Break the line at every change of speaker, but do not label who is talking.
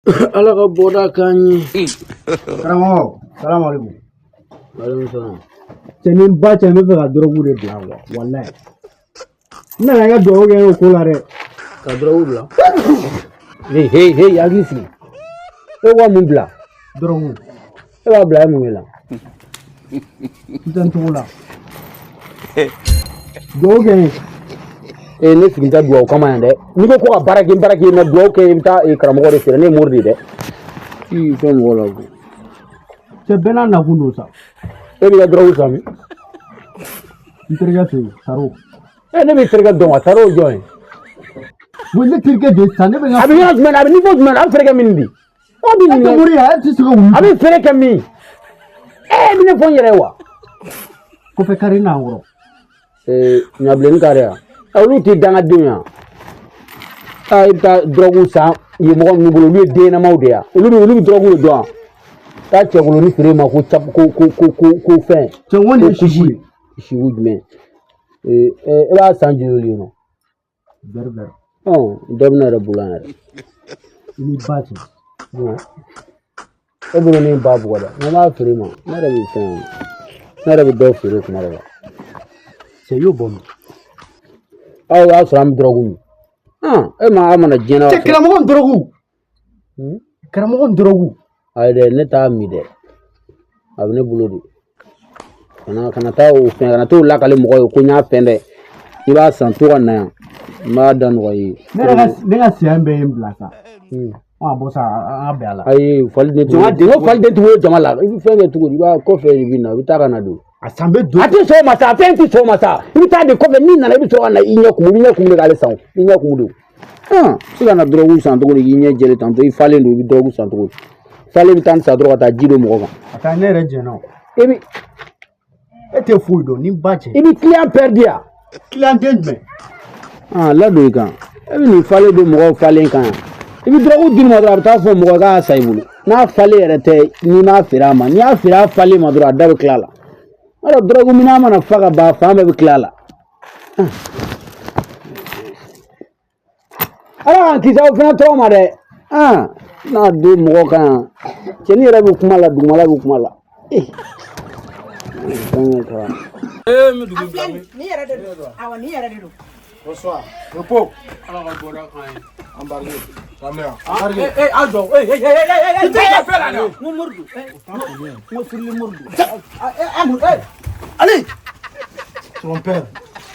Ala ka bɔda k'an ye.
Karamɔgɔ, salamu aleykum.
Walekum salam.
Cɛ ni ba cɛ, n bɛ fɛ ka dɔrɔgu de bila quoi, walayi. N nana i ka dugawu kɛ o ko la dɛ.
Ka dɔrɔgu bila. Hey hey hey, hakili sigi. E ko mun bila?
Dɔrɔgu.
E b'a bila e mun de la?
N tɛ n cogo la. Dugawu kɛ n ye.
Ee, ne sigi tɛ dugawu kama yan dɛ. N'i ko ko ka baara kɛ, baara kɛ, na dugawu kɛ, i bɛ taa karamɔgɔ de feere. Ne ye mori de ye dɛ. I fɛn mɔgɔ la ko.
Cɛ, bɛɛ n'a nakun don sa.
E b'i ka dɔrɔgu san min?
N terikɛ fɛ yen, Saro.
E, ne b'i terikɛ dɔn wa? Saro ye jɔn ye?
Wa ne terikɛ de sa, ne bɛ n ka.
A bɛ yɔrɔ jumɛn na? A bɛ niveau jumɛn na? A bɛ feere kɛ min di? Aw bɛ
E tɛ
ɲininka.
mori ye, e tɛ se ka wulu.
A bɛ feere kɛ min? E bɛ ne fɔ n yɛrɛ ye wa?
Kɔfɛ kari n'an kɔrɔ.
Ee, ɲabilenni ka yan, olu tɛ dangadenw yan. Aa, i bɛ taa dɔrɔgu san yen mɔgɔ ninnu bolo, olu ye den ɲɛnamaw de ye. Olu bɛ dɔrɔgu de dɔn wa? Taa cɛkolonin feere ma ko cap ko ko ko ko ko fɛn.
Cɛ, n ko nin ye
ko kusi.
sibu ye.
Sibu jumɛn? Ee, e b'a san joli yen nɔ?
Vɛri vɛri.
Ɔ, dɔ bɛ ne yɛrɛ bolo yan yɛrɛ.
I ni ba cɛ.
E bolo ne ba bugɔ dɛ, n b'a feere ma. Ne yɛrɛ bɛ fɛn, ne yɛrɛ bɛ dɔw feere kuma dɔ la.
Cɛ, i y'o bɔ min?
Aw y'a sɔrɔ an bɛ dɔrɔgu min. E ma a mana diɲɛ na.
Cɛ, karamɔgɔ, n dɔrɔgu. Karamɔgɔ, n dɔrɔgu.
Ayi dɛ, ne t'a min dɛ, a bɛ ne bolo de. Kana taa o fɛn, kana t'o lakale mɔgɔ ye ko n y'a fɛn dɛ. I b'a san to ka na yan, n b'a da nɔgɔya i ye.
Ne yɛrɛ ka, ne ka siya bɛɛ ye n bila sa. Ɔ bɔn sa, an ka bɛn a la.
Ayi, fali den tɛ, n ko fali den tɛ wolo jama la. I bɛ fɛn kɛ cogo di? I b'a kɔfɛ de bɛ na, i bɛ taa ka na don.
A san bɛ don.
A tɛ sɔn o ma sa, a fɛn tɛ sɔn o ma sa. I bɛ taa de kɔfɛ, n'i nana, i bɛ sɔrɔ ka na i ɲɛ kumu, i bɛ ɲɛ kumu de k'ale san o, i ɲɛ kumu don. Se ka na dɔrɔgu san cogo di k'i ɲɛ jɛlen tantɔ? I falen don, i bɛ dɔrɔgu san cogo di? Falen bɛ taa ni san dɔrɔn ka taa ji don mɔgɔ kan.
A taa, ne yɛrɛ jɛnna o.
I bɛ
E tɛ foyi dɔn ni ba cɛ.
I bɛ client perdu yan.
Client den jumɛn?
Ah, ladon i kan. E bɛ nin falen don mɔgɔw falen kan yan. I bɛ dɔrɔgu di ma dɔrɔn, a bɛ taa fɔ mɔgɔ ye k'a y'a san i bolo. N'a falen yɛrɛ tɛ, n'i m'a feere a ma, n'i y'a feere a falen ma dɔrɔn, a da bɛ tila a la. Yɔrɔ dɔrɔgu minɛn mana fa ka ban, fan bɛɛ bɛ tila a la. Ala k'an kisi aw fana tɔgɔ ma dɛ. N'a don mɔgɔ kan yan, cɛnin yɛrɛ bɛ kuma la, dugumala bɛ kuma la. Ee, fɛn kɛ.
Ee, n bɛ dugu
A filɛ nin, nin yɛrɛ de don. Awɔ, nin yɛrɛ de don.
Bonsoir. Repos.
Ala ka bɔda k'an ye.
Embarqué. Lamɛn.
Ee ee, a jɔ! Ee ee ee ee, i tɛ ka fɛn la dɛ. N ko mori don, n ko firili mori don. Ee,
Allez. C'est mon père.